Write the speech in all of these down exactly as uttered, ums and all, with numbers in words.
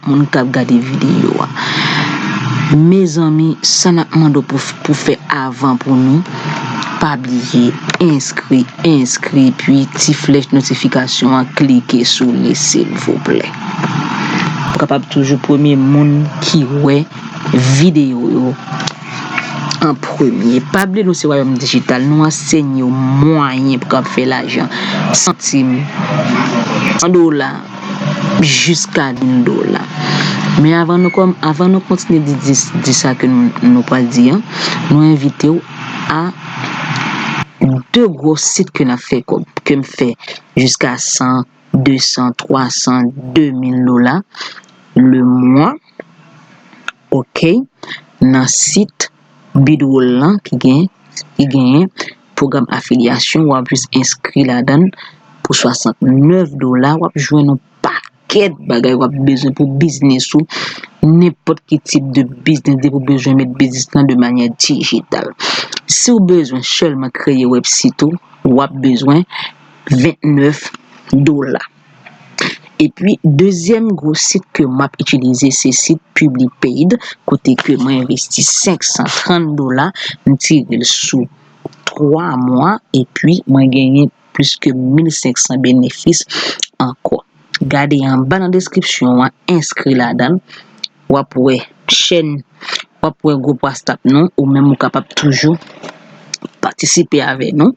moun k ap gade videyo a. Mezanmi, sa n ap mande w pou, pou fè avan pou nou, pa bliye enskri, enskri, epi ti flèch notifikasyon an, klike sou li, silvouplè. Pou kapab toujou premye moun ki wè videyo yo an premye. Pa bliye, nou se Wayòm Dijital, nou ansenye w mwayen pou kab fè lajan, santim, an dola, jiska mil dola. Men avan nou kòm, avan nou kontinye di, di, di sa ke nou, nou pral di an, nou envite w a de gwo sit ke n ap fè kòb, ke m fè jiska san, de san, twa san, de mil dola le mwa. Ok, nan sit Bidroll lan ki gen, ki genyen pwogram afilyasyon, w ap jis enskri ladan l pou swasantnèf dola, w ap jwenn yon pakèt bagay w ap bezwen pou biznis ou, nenpòt ki tip de biznis, depi w bezwen met biznis lan de manyè dijital. Si w bezwen sèlman kreye wèbsit ou, w ap bezwen vennèf dola. Epi, dezyèm gwo sit ke m ap itilize, se sit PubliPaid, kote ke mwen envesti senk san trant dola, m tire l sou twa mwa, epi mwen genyen plis ke mil senk san benefis ankò. Gade anba nan deskripsyon an, enskri ladan l. W ap wè chèn, w ap wè gwoup WhatsApp nou, ou menm ou kapab toujou patisipe avè nou.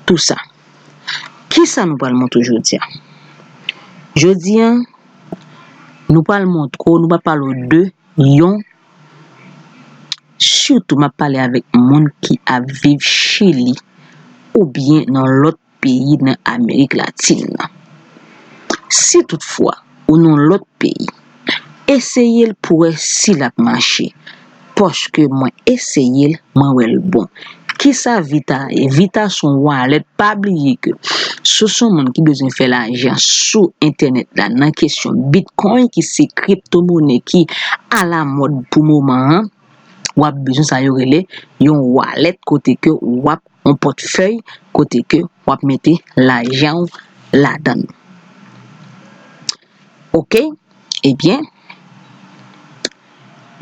Tou sa. Kisa nou pral montre w jodi a? Jodi a, nou pral montre w, nou pral pale w de yon, sitou m ap pale avèk moun ki ap viv Chili oubyen nan lòt peyi nan Amerik Latin nan. Si toutfwa ou nan lòt peyi, eseye l pou wè si l ap mache. Paske mwen eseye l, mwen wè l bon. Kisa Vita ye? Vita se yon wallet. Pa bliye ke si w se yon moun ki bezwen fè lajan sou entènèt la nan kesyon Bitcoin, ki se kriptomonnen ki alamòd pou moman an, w ap bezwen sa yo rele yon wallet, kote ke w ap, yon pòtfèy, kote ke w ap mete lajan w ladan l. Ok? Ebyen,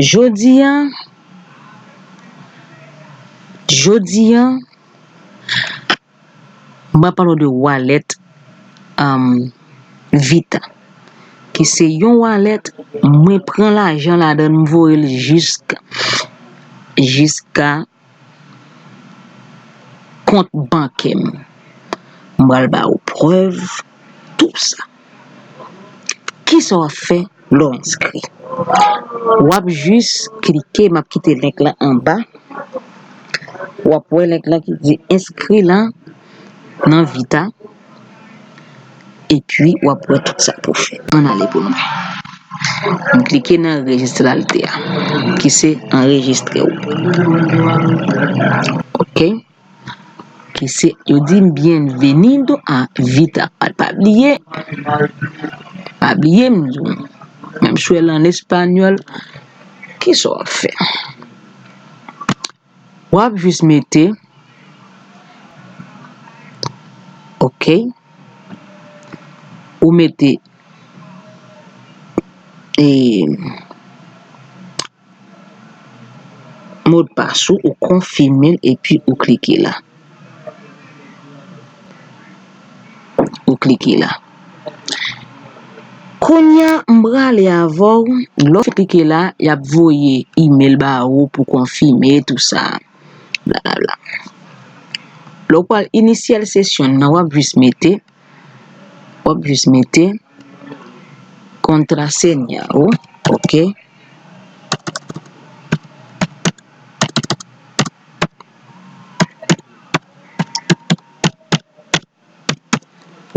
jodi a, jodi a, m ap pale w de wallet, um, Vita, ki se yon wallet, mwen pran lajan ladan l, m voye l jiska, jiska kont bankè m. M pral ba ou prèv tou sa. Kisa w ap fè lè w enskri? W ap jis klike, m ap kite link lan anba. W ap wè link lan ki di enskri lan nan Vita. Epi, w ap wè tout sa pou fè. Ann ale pou nou. M klike nan rejistre alter a, ki se anrejistre w. Ok? Ki se, yo di m bienvenido a Vita. Pa, pa bliye, pa bliye m di w. Menm si w wè l an espanyòl, kisa w ap fè? W ap jis mete, ok, ou mete, e, modpas ou, ou konfime l, epi ou klike la. Ou klike la. Kounye a, m prale avè w. Lè w fin klike la, y ap voye imèl ba ou pou konfime tou sa. Blablabla. Lè w pral inisyal sesyon nan, w ap jis mete, w ap jis mete kontrasenya ou, ok?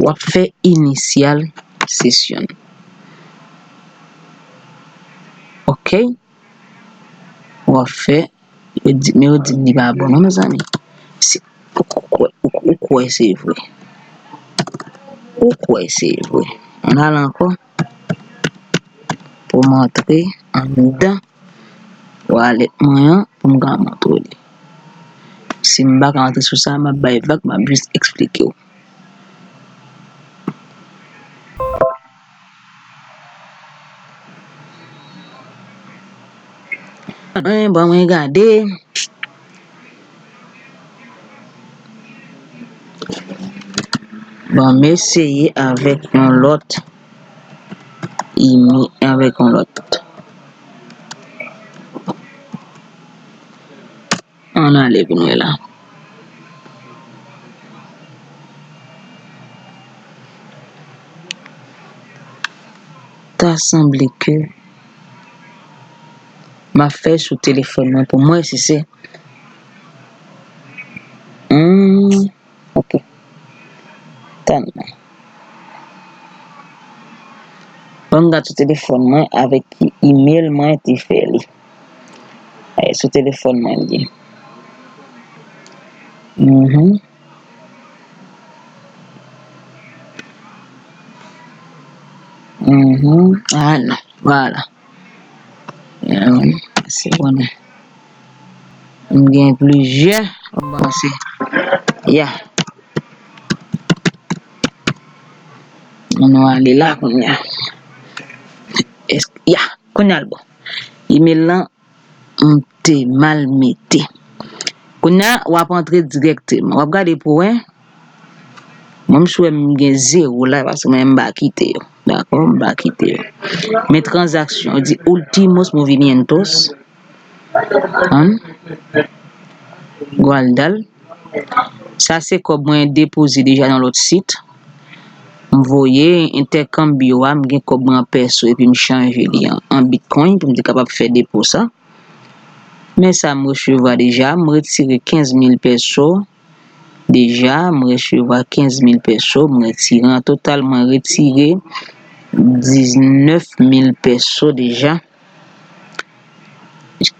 W ap fè inisyal sesyon. Ok? W ap fè, yo di, men yo di m li pa bon non, mezanmi. Si, ou, ou kwè, ou, ou kwè se vre. Ou kwè se vre. Ann al ankò. Pou m antre anndan wallet mwen an, pou m ka montre w li. Si m pa ka antre sou sa, m ap bay vag, m ap jis eksplike w. Mwen, ban mwen gade. Ban m eseye avèk yon lòt email, avèk yon lòt. Ann ale pou nou wè la. Ta sanble ke m ap fè sou telefòn mwen pou m wè si se. Hmm, ok. Tann mwen. Ban m gad sou telefòn mwen avèk ki email mwen te fè li. Eh, sou telefòn mwen li ye. Mhm. Mhm. Ah non. Vwala. Em, se konnen. M gen plizyè. M panse. Ya. Ann ale la kounye a. Es-, ya, kounye a l bon. Email lan, m te mal mete. Kounye a, w ap antre dirèkteman. W ap gade pou wè. Mwen, m sou wè m gen zewo la, paske mwen, m pa kite yo. Dakò, m pa kite yo. Men tranzaksyon, yo di Últimos Movimientos. Ann. Guardar. Sa se kòb mwen depoze deja nan lòt sit. M voye entèkanbyo a, m gen kòb mwen an pèso epi m chanje li an, an bitcoin pou m te kapab fè depo sa. Men sa m resevwa deja, m retire kenz mil pèso deja, m resevwa kenz mil pèso, m retire an total, mwen retire diznèf mil pèso deja.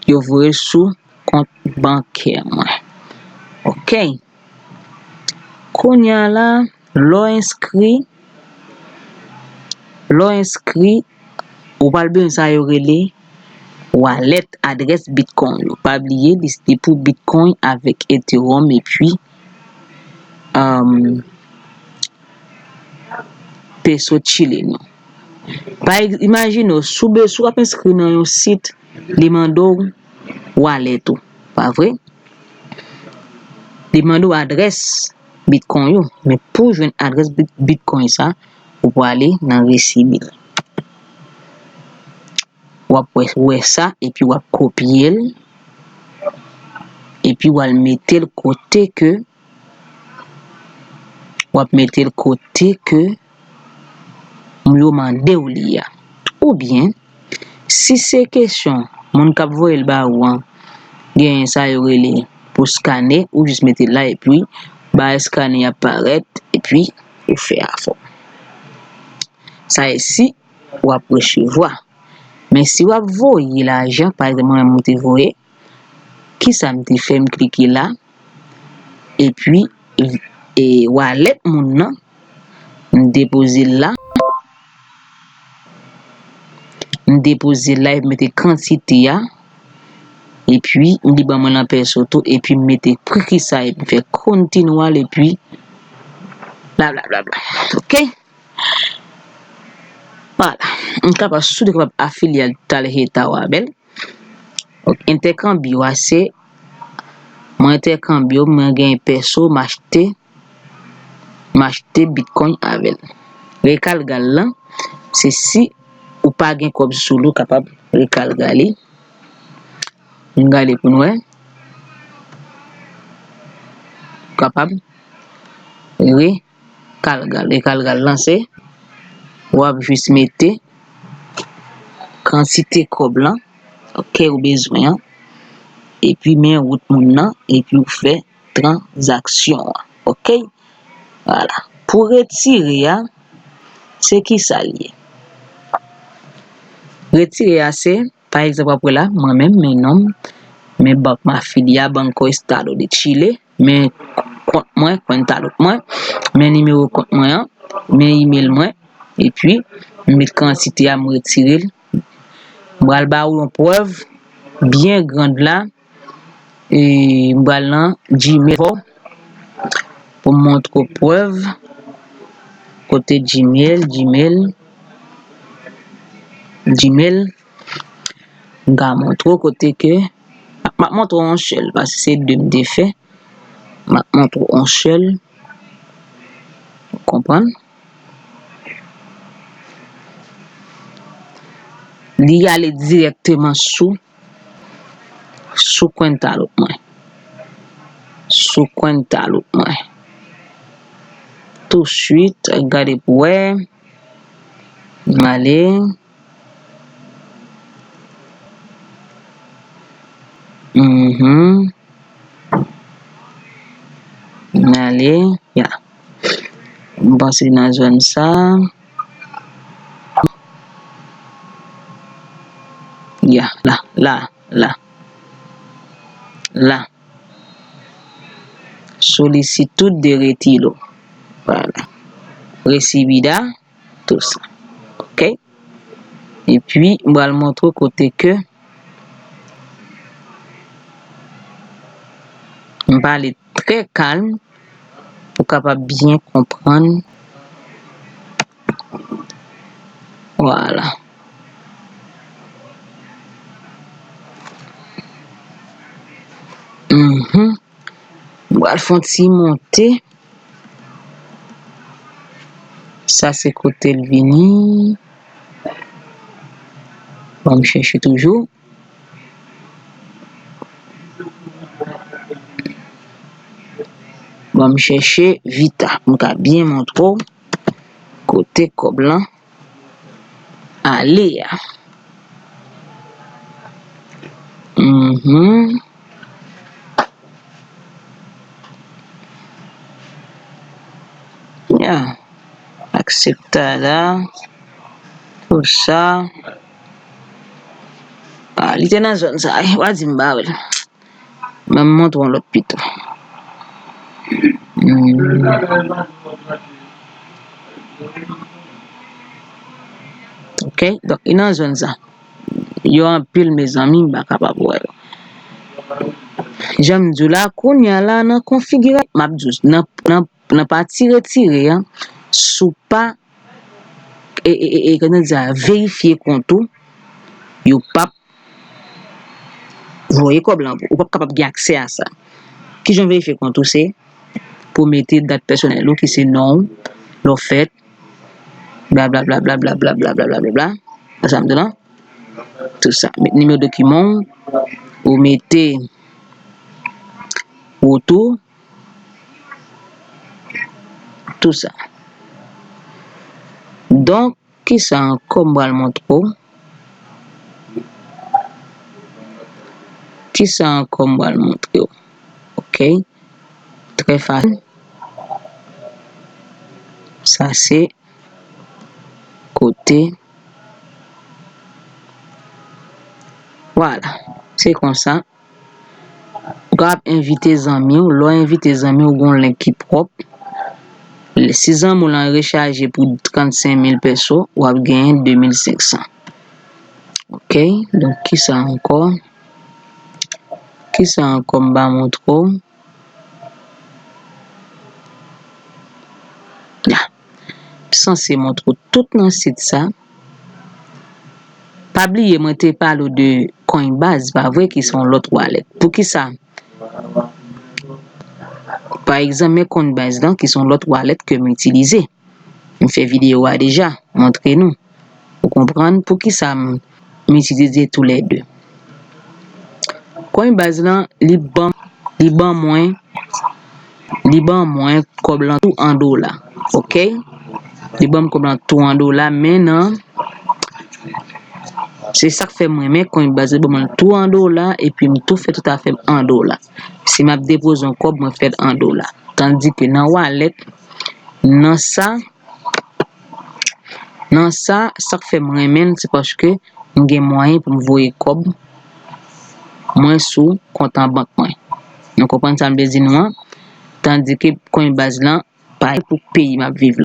Yo voye sou kont bankè mwen. Ok. Kounye a la, lè w enskri, lè w enskri, ou pral bezwen sa yo rele wallet, adrès Bitcoin yo. Pa bliye, li se pou Bitcoin avèk Ethereum epi, um, peso chileno. Pa ex-, imajine w, si w be-, si w ap enskri nan yon sit, li mande w wallet ou, pa vre? Li mande w adrès Bitcoin yo, men pou jwenn adrès Bit-, Bitcoin sa, ou prale nan resi bil. W ap wè, wè sa, epi w ap kopye l, epi w al mete l kote ke, w ap mete l kote ke yo mande w li a. Oubyen, si se kesyon moun k ap voye l ba ou an, genyen sa yo rele pou skane, ou jis mete l la, epi ba eskane ap parèt, epi ou fè afè w. Sa e si w ap resevwa. Men si w ap voye lajan, pa egzanp, mwen menm mwen te voye, kisa m te fè? M klike la, epi, e, wallet moun nan, m depoze l la. M depoze l la, epi m mete kantite a, epi li ban mwen l an pèso tou, epi m mete pri kisa, epi m fè kontinwal, epi bla bla bla bla. Ok? Vwala. M kapab, si w te kapab afilye al tarjeta ou a, bèl. Ok, entèkanbyo a se, mwen entèkanbyo, mwen gen pèso, m achte, m achte Bitcoin avè l. Rekalga l lan, se si ou pa gen kòb sou li, ou kapab rekalga li. N gade pou n wè. Ou kapab re- kalga l, e kalga l lan se, w ap jis mete kantite kòb lan, ok, ou bezwen an, epi men wout moun nan, epi ou fè tranzaksyon an, ok? Vwala. Pou retire a, se kisa l ye? Retire a se, pa egzanp, w ap wè la, mwen menm, men non m, men bank m afilye a, Banco Estado de Chile, men kont mwen, kont talot mwen, men nimewo kont mwen an, men email mwen, epi m met kantite a, m retire l. M pral ba ou yon prèv byen grand la, e m pral nan Gmail pou m montre w prèv. Kote Gmail, Gmail, Gmail. M ka montre w kote ke, m ap montre w yon sèl, paske se de m te fè. M ap montre w yon sèl. Ou konprann? Li ale dirèkteman sou, sou Cointalo mwen. Sou Cointalo mwen. Touswit, gade pou wè. M ale. Mhm. M ale, ya. M pase nan zòn sa. Ya, la, la, la. La. Solicitud de retiro. Voilà. Recibida, tout sa. Ok? Epi, m pral montre w kote ke m pale trè kalm pou w kapab byen konprann. Voilà. Mhm. M pral fè yon ti monte. Sa se kote l vini. Ban m chèche toujou. Ban m chèche Vita. M ka byen montre w kote kòb lan ale a. Mhm. Ya. Aksepta la. Pou sa. Ah, li te nan zòn sa. Ay, w a di m ba w l. Ban m montre w lòt pito. Hmm. Ok, donk, li nan zòn sa. Yo anpil, mezanmi, m pa kapab wè yo. Jan m di w la, kounye a la, nan konfigirasyon, m ap di w, nan, nan, nan pati retire a, si w pa, e, e, e, e, kòman di sa, verifye kont ou, yo p ap voye kòb lan pou ou. Ou p ap kapab gen aksè a sa. Kijan w verifye kont ou? Se pou w mete dat pèsonèl ou, ki se non w, lè w fèt, blablabla, blablabla, blablabla, blablabla. Sa m di w la. Tout sa. Met nimewo dokiman w, ou mete wotou, tout sa. Donk, kisa ankò m pral montre w? Kisa ankò m pral montre w? Ok. Trè fasil. Sa se kote. Vwala. Se konsa. Ou kapab envite zanmi w. Lè w envite zanmi w, gen yon link ki pwòp. Si zanmi w lan rechaje pou trannsenk mil peso, w ap genyen de mil senk san. Ok, donk kisa ankò? Kisa ankò m pa montre w? La. M sanse montre w tout nan sit sa. Pa bliye, mwen te pale w de Coinbase, pa vre, ki se yon lòt wallet. Poukisa? Pa egzanp, men Coinbase lan, ki se yon lòt wallet ke m itilize. M fè videyo a deja, montre nou. Ou konprann poukisa m, m itilize toulède. Coinbase lan, li ban, li ban mwen, li ban mwen kòb lan tou an dola. Ok? Li ban m kòb lan tou an dola, men nan, se sa k fè m renmen Coinbase, li ban mwen l tou an dola, epi m tou fè tout afè m an dola. Si m ap depoze yon kòb, mwen fè l an dola. Tandike nan wallet, nan sa, nan sa, sa k fè m renmen l, se paske m gen mwayen pou m voye kòb mwen sou kont an bank mwen. Nou konprann sa m vle di nou an? Tandike Coinbase lan, pa pou peyi m ap viv